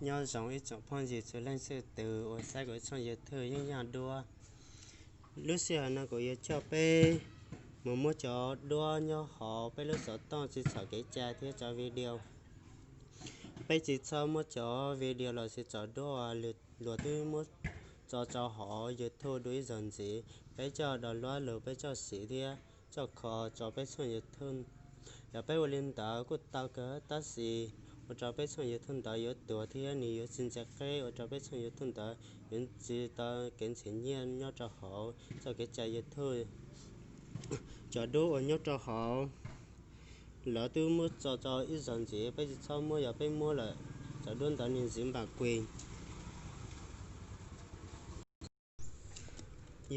Nyob zoo ib tsoom phooj ywg txhua leej txhua tus uas saib kuv tshooj YouTube yeej yog duab. Lub sij hawm no kuv yuav coj peb mus muab cov duab nyob hauv peb lub xov tooj tsis txhaum kev cai thiab cov video. Peb tsis txhob muab cov video los sis cov duab uas luag twb muab tso rau hauv YouTube dua ib zaug ntxiv. Peb coj download los peb coj siv thiab coj kho rau peb tshooj YouTube. Yog peb ua li ntawd kuj tau kawg tab sis ua rau peb tshooj YouTube ntawd yuav tuag thiab nws yuav tsis ntse qeb, ua rau peb tshooj YouTube ntawd yuav tsis tau kev ntxim nyiaj nyob rau hauv txoj kev cai YouTube. Cov duab uas nyob rau hauv, lawv twb muab tso rau ib zaug ntxiv, peb tsis txhob muab, yog peb muab lawm cov duab ntawd nws ntxiv npam kuis.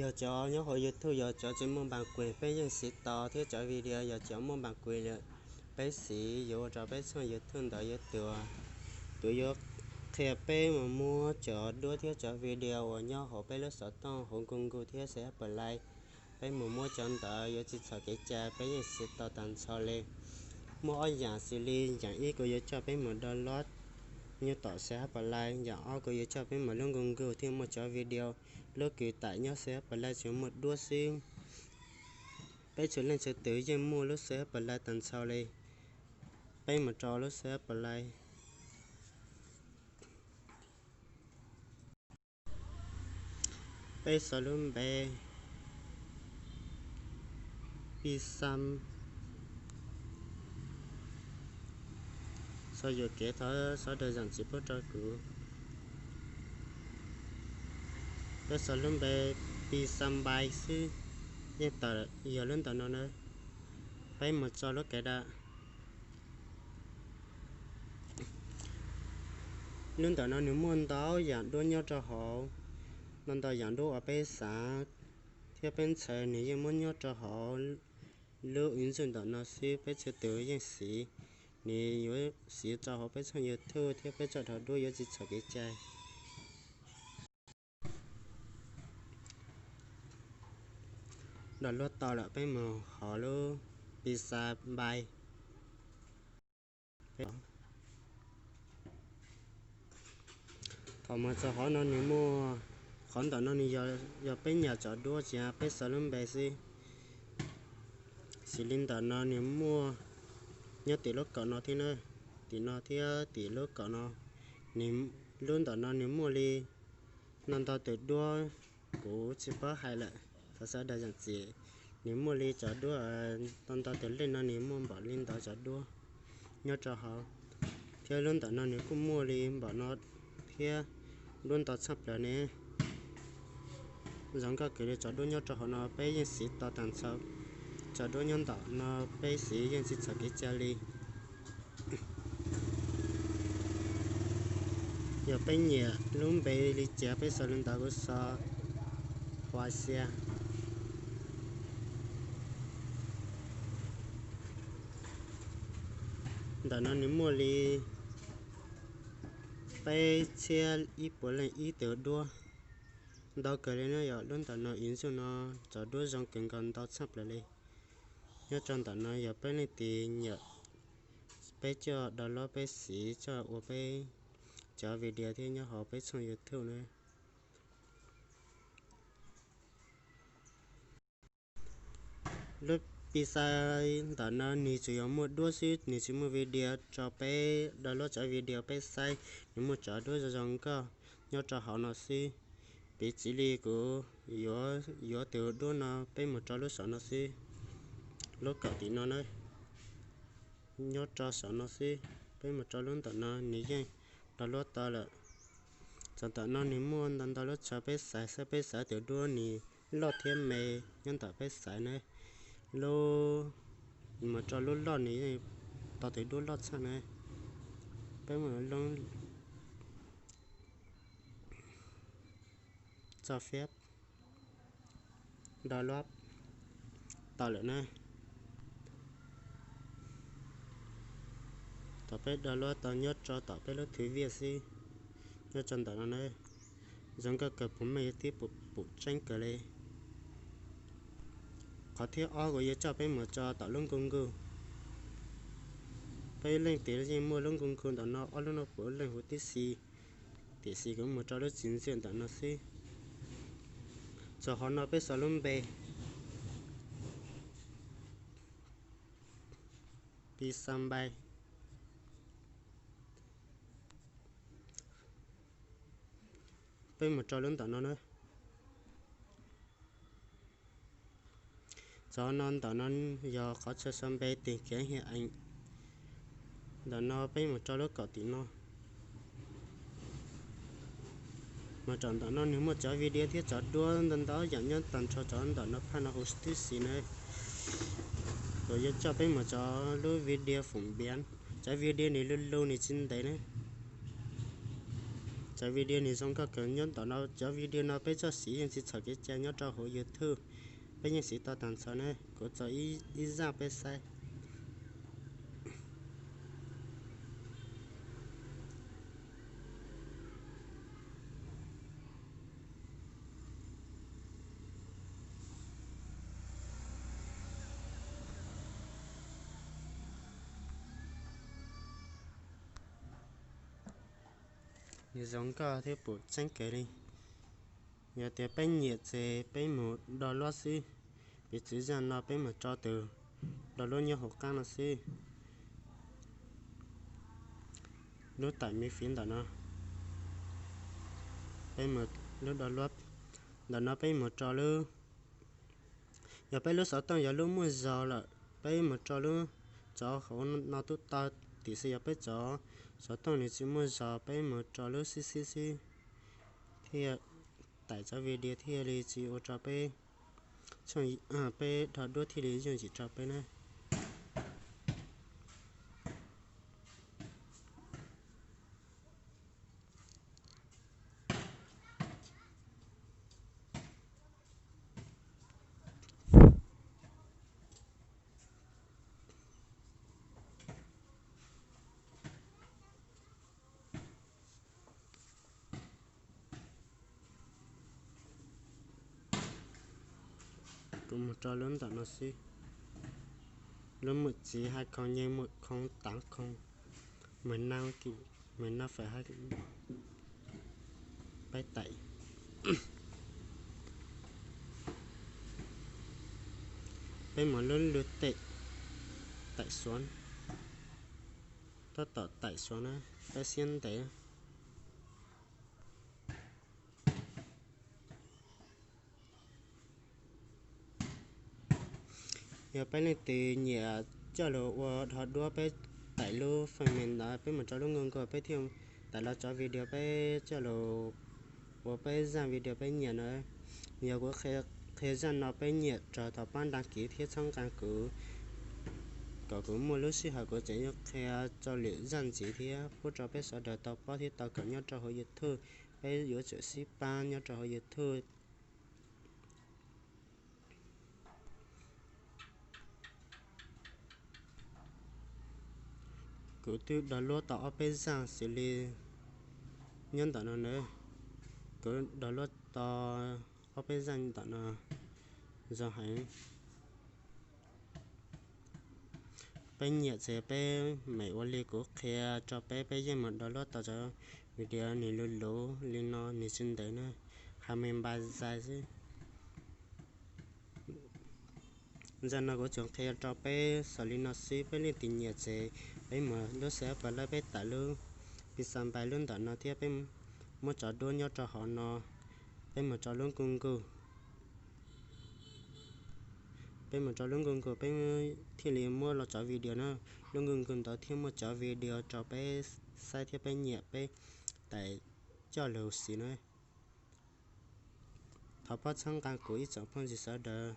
Yog cov nyob hauv YouTube yog cov tsis muaj npam kuis peb yeej siv tau thiab cov video yog cov muaj npam kuis lawm peb siv yuav ua rau peb tshooj YouTube ntawd yuav tuag. Kuv yuav qhia peb mus muab cov duab thiab cov video uas nyob hauv peb lub xov tooj hauv Google thiab C H Play. Peb mus muab cov ntawd yuav tsis txhaum kev cai, peb yeej siv tau tag nrho li. Muaj ob yam xws li, yam ib kuv yuav coj peb mus download nyob tom C H Play, yam ob kuv yuav coj peb mus lub Google thiab muaj cov video lub kws taim nyob C H Play tsuas muaj duab xwb. Peb txhua leej txhua tus yeej muaj lub C H Play tag nrho li. Peb mus rau lub C H Play. Peb sau lub npe Pixam. Sau yuam kev thov sawv daws zam txim pub rau kuv. Peb sau lub npe Pixam Bay xwb, yeej tawm yog lub ntawm no na. Peb mus tso lub kev dam. Lub ntawm no nws muaj ntau yam duab nyob rau hauv, ntau ntau yam duab uas peb xav thiab peb ntxhais nws yeej muab nyob rau hauv lub ib ntxwg ntawm no xwb, peb txhua tus yeej siv. Nws yuav siv rau hauv peb tshooj YouTube thiab peb txoj dab duab yuav tsis txhaum kev cai. Download tau lawm peb mus hauv lub Pixabay. Thaum mus txog qhov no nws muaj, qhov ntawm no nws yog peb nyam cov duab tsis yog peb xav lub npe xwb. Xws li ntawm no nws muaj nyob tim lub kaum no thiab na, tim no thiab tim lub kaum no, lub ntawm no nws muaj li ntau ntau tus duab, kuv tsis paub hais lawm, thov sawv daws zam txim. Nws muaj li cov duab ntau ntau tus leej no nws muaj npaum li ntawd cov duab nyob rau hauv, thiab lub ntawm no nws kuj muaj li npaum no thiab, duab ntau tshaj plaws ne. Zoo nkauj kawg li cov duab nyob rau hauv no peb yeej siv tau tag nrho. Cov duab nyob ntawm no peb siv yeej tsis txhaum kev cai li. Yog peb nyiam lub npe li cas peb sau li ntawd, kuv sau Huaxia. Ntawm no nws muaj li peb txhiab ib puas leej ib tug duab. Ntau kawg li no yog lub ntawm no ib ntxwg no cov duab zoo kawg nkaus ntau tshaj plaws li. Nyob rau ntawm no yog peb leej twg nyiam, peb coj download peb siv coj ua peb cov video thiab nyob hauv peb tshooj YouTube na. Lub Pixabay ntawm no nws tsuas yog muaj duab xwb, nws tsis muaj video rau peb download cov video peb saib, nws muaj cov duab zoo zoo nkauj nyob rau hauv no xwb. Piv txwv li kuv yuav tus duab no peb mus rau lub saum no xwb, lub kaum tim no na, nyob rau saum no xwb, peb mus rau lub ntawm no nws yeej download tau lawm. Txog ntawm no nws muaj ntau ntau lub tsho peb xaiv, xab peb xaiv tus duab nws loj thiab me nyob ntawm peb xaiv na. Lub, mus rau lub loj nws yeej tau tus duab loj tshaj na. Peb mus lub tso fiab download tau lawm na. Thaum peb download tau nyob rau tom peb lub thwv viaj xwb, nyob rau ntawm no na, zoo nkauj kawg puas meej thiab pum tseeb kawg li. Qhov thib ob kuv yuav coj peb mus tso tom lub nkuj nkuj. Peb leej twg yeej muaj lub nkuj nkuj ntawm no ob lub no puav leej huv tib si. Tiam sis kuv mus rau lub txiv ntxwm ntawm no xwb. Txog qhov no peb sau lub npe Pixabay. Peb mus rau lub ntawm no na. Txog no ntawm no yog qhov chaw sau npe tìm kiếm hình ảnh. Ntawm no peb mus rau lub kaum tim no. Mas cov ntawm no nws muaj cov video thiab cov duab ntau ntau yam nyob tag nrho cov ntawm no phaj no huv tib si na. Kuv yuav coj peb mus cov lub video phổ biến, cov video nws luj luj nws tsis ntev na. Cov video nws zoo nkauj kawg nyob ntawm no, cov video no peb txoj siv yeej tsis txhaum kev cai nyob rau hauv YouTube, peb yeej siv tau tag nrho na. Kuv tso ib zaj peb saib. Nws zoo nkauj thiab pum tseeb kawg li. Yog tias peb nyiam ces peb mus download xwb. Piv txwv zaj no peb mus tso tus download nyob hauv qab no xwb. Lub tải miễn phí ntawm no, peb mus lub download ntawm no peb mus tso lub, yog peb lub xov tooj yog lub muaj zog lawm peb mus tso lub, cov hauv no twb tau. Tiam sis yog peb cov xov tooj nws tsis muaj zog peb mus tso lub xib xib xib thiaj tải cov video thiaj li tsis ua rau peb, peb dhos duab thiaj li yooj yim rau peb na. Kuv mus rau lub ntawm no xwb. Lub mười chín hai không, nyiaj một không tám không, mười năm, mười năm phẩy hai, peb tải. Peb mus lub lub tải, tải xuống, tab tom tải xuống na, peb siab ntev. Yog peb leej twg nyiam coj los ua dhos duab peb tải lub phần mềm ntawd peb mus rau lub Google peb thiaj tải los cov video peb coj los ua peb zaj video peb nyiam na. Yog kuv qhia zaj no peb nyiam rau thov pab đăng ký thiab txhawb nqa kuv kom kuv muaj lub sij hawm kuv tseem yuav qhia txog lwm zaj ntxiv thiab pub rau peb sawv daws tau paub thiab tau kawm nyob rau hauv YouTube. Peb yuav tsum sib pab nyob rau hauv YouTube. Kuv twb download tau ob peb zaj xws li nyob ntawm no na. Kuv download tau ob peb zaj ntawm no zoo heev. Peb nyiam ces peb mam ua li kuv qhia rau peb, peb yeej mus download tau cov video nws luv luv li no nws tsis ntev na, hai mươi ba giây xwb. Zaj no kuv tsuas qhia rau peb xaus li no xwb, peb leej twg nyiam ces peb mus lub C H Play peb tải lub Pixabay lub ntawm no thiab peb muab cov duab nyob rau hauv no, peb mus rau lub Google. Peb mus rau lub Google peb thiaj li muab los cov video na. Lub Google ntawd thiaj muaj cov video rau peb saib thiab peb nyiam peb tải coj los siv na. Thov pab txhawb nqa kuv ib tsoom phooj ywg sawv daws.